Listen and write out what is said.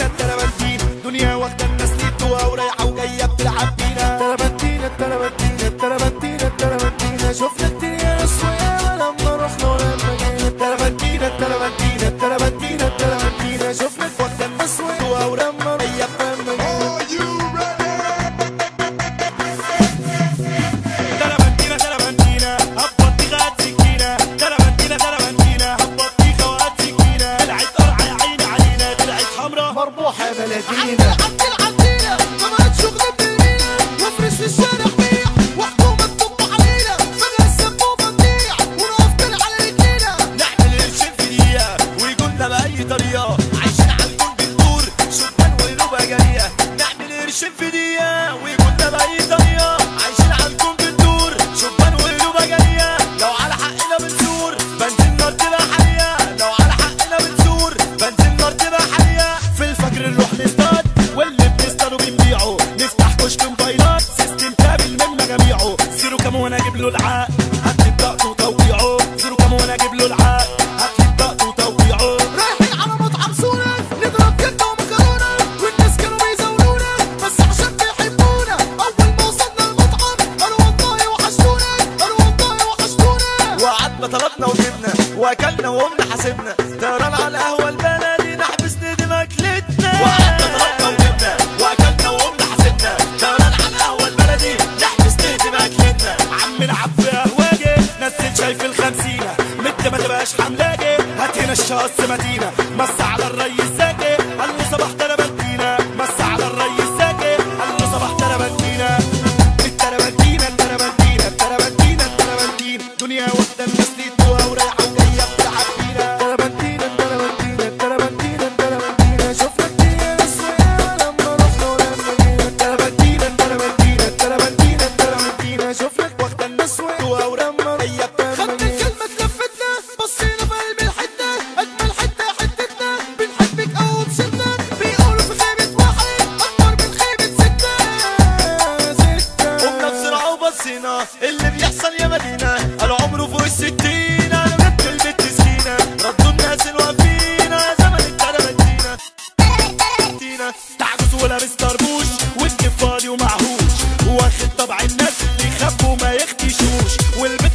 التربنتينة التربنتينة، دنيا واخدة الناس ليتوها ورايحة وجاية بتلعب بينا. التربنتينة التربنتينة التربنتينة التربنتينة، شفنا كتير يا ناس وياما لما رحنا ولما جينا. التربنتينة التربنتينة التربنتينة التربنتينة، شفنا واخدة الناس ليتوها ولما جاية لما جينا. تربنتينة تربنتينة هبطيخة هات سكينة، تربنتينة تربنتينة هبطيخة وهات سكينة، طلعت قرعة يا عيني علينا، طلعت حمرا مربوحة يا بلدينا. عدينا ما بقتش شغل بالمينا، وافرش في الشارع بيع وحكومة تطب علينا، فجأة السبوبة تضيع ونقف تاني على رجلينا. نعمل قرشين في دقيقة ويجولنا بأي طريقة، عايشين على الكون بندور شبان وقلوبها جريئة. نعمل قرشين في دقيقة ويجولنا بأي طريقة، عايشين على الكون بندور شبان وقلوبها جريئة. لو على حقنا بنزور بنزين نار تبقى حريقة، لو على حقنا بنزور بنزين نار تبقى حريقة. في الفجر نروح نصطاد واللي بنصطاده بنبيعه، نفتح كشك موبايلات system كامل من مجاميعه. زيرو كام وانا اجيب له العقد، هات لي بطاقته وتوقيعه. زيرو كام وانا اجيب له العقد، هات لي بطاقته وتوقيعه. رايحين على مطعم سوري نضرب كبده ومكرونه، والناس كانوا بيزاولونا بس عشان بيحبونا. اول ما وصلنا المطعم قالوا والله وحشتونا، قالوا والله وحشتونا. وقعدنا طلبنا وجبنا واكلنا وقمنا حاسبنا، طيران على القهوة البلدي نحبس ندم اكلتنا. وقعدنا طلبنا وجبنا واكلنا وقمنا حاسبنا، طيران على القهوة البلدي نحبس ندم اكلتنا. عم العب في قهوجي نزل شاي في الخمسينه، مد ما تبقاش حملاجي هات هنا الشخص مدينة. مس على الريس زكي قال له صباح تربنتينه، مس على الريس زكي قال له صباح تربنتينه. التربنتينه التربنتينه التربنتينه التربنتينه، دنيا واخده الناس ليتوها ورايحه وجاية بتلعب بينا. التربنتينة التربنتينة التربنتينة التربنتينة، شفنا كتير يا ناس وياما لما رحنا ولما جينا. التربنتينة التربنتينة التربنتينة التربنتينة، شفنا واخده الناس ليتوها ولما جاية خدنا الكلمة اتلفتنا، بصينا في قلب الحتة، أجمل حتة حتتنا، بنحبك أوي بشدة. بيقولوا في خيبة واحد أكبر من خيبة ستة. ستة قمنا بسرعة وبصينا اللي بيحصل يا مدينة، قالوا عمره فوق الستين. أنا جبت البت سكينة ردوا الناس الواقفين، زمن التربنتينة. تعجز ولابس طربوش والكيف فاضي ومعهوش، واخد طبع الناس اللي يخبوا ما يختشوش، والبت